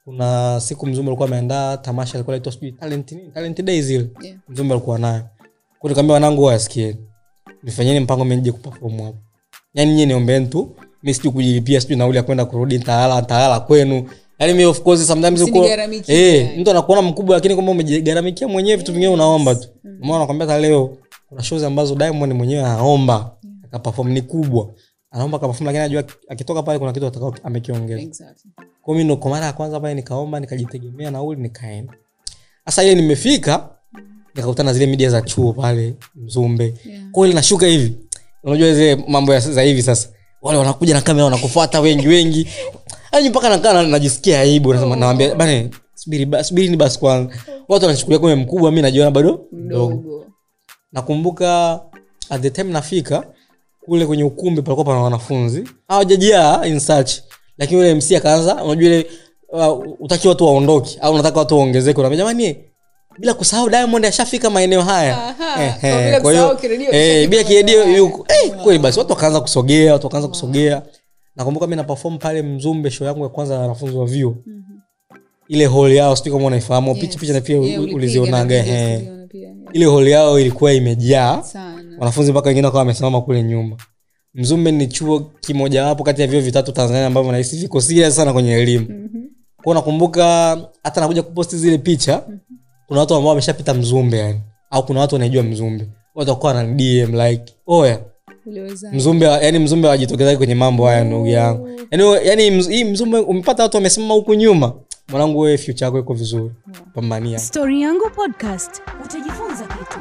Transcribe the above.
Kuna siku Mzumbe alikuwa ameandaa tamasha, alikuwa inaitwa sijui talent nini, Talent Days ile. Mzumbe alikuwa nayo. Kwa nikamwambia wanangu wasikieni, nifanyeni mpango mimi nije kuperform hapo. Yaani nyinyi niombeeni tu, mimi sijui kujilipia, sijui nauli ya kwenda kurudi, nitaala kwenu. Yaani mimi of course sometimes uko mtu anakuona mkubwa lakini kama umejigharamikia mwenyewe vitu vingine unaomba tu. Umeona, nakwambia hata leo kuna shows ambazo Diamond mwenyewe anaomba akaperform ni kubwa. Anaomba akaperform lakini anajua akitoka pale kuna kitu atakao amekiongeza. Exactly. Kwa mimi ndo kwa mara ya kwanza pale nikaomba, nikajitegemea nauli nikaenda. Sasa ile nimefika nikakutana zile media za chuo pale Mzumbe. Kwa ile nashuka hivi. Unajua zile mambo ya sasa hivi sasa. Wale wanakuja na kamera wanakufuata wengi wengi. Yaani mpaka nakaa najisikia aibu, nasema nawaambia bana subiri ni basi kwanza. Watu wanachukulia kama mkubwa, mimi najiona bado mdogo. Nakumbuka at the time nafika kule kwenye ukumbi palikuwa pana wanafunzi. Hawajajaa in search. Lakini yule MC akaanza, unajua ile utaki watu waondoke au unataka watu waongezeke, unaambia jamani bila kusahau Diamond ashafika maeneo haya. Kwa hiyo bila kiredio yuko. Kweli basi watu wakaanza kusogea, watu wakaanza kusogea. Nakumbuka mimi na perform pale Mzumbe show yangu ya kwanza na wanafunzi wa vyuo. Ile hall yao sijui kama unaifahamu, picha na pia ulizionaga. Ile hall yao ilikuwa imejaa wanafunzi mpaka wengine wakawa wamesimama kule nyuma. Mzumbe ni chuo kimoja wapo kati ya vyuo vitatu Tanzania ambavyo nahisi viko serious sana kwenye elimu. Kwa nakumbuka hata nakuja kuposti zile picha, kuna watu ambao wameshapita Mzumbe yani, au kuna watu wanajua Mzumbe. Watu wakawa na DM like, "Oya, Mzumbe, yani Mzumbe hajitokeza kwenye mambo haya ndugu yangu." Yaani hii Mzumbe umepata watu wamesimama huku nyuma. Mwanangu wewe future yako iko vizuri. Pambania. Story Yangu Podcast, utajifunza kitu.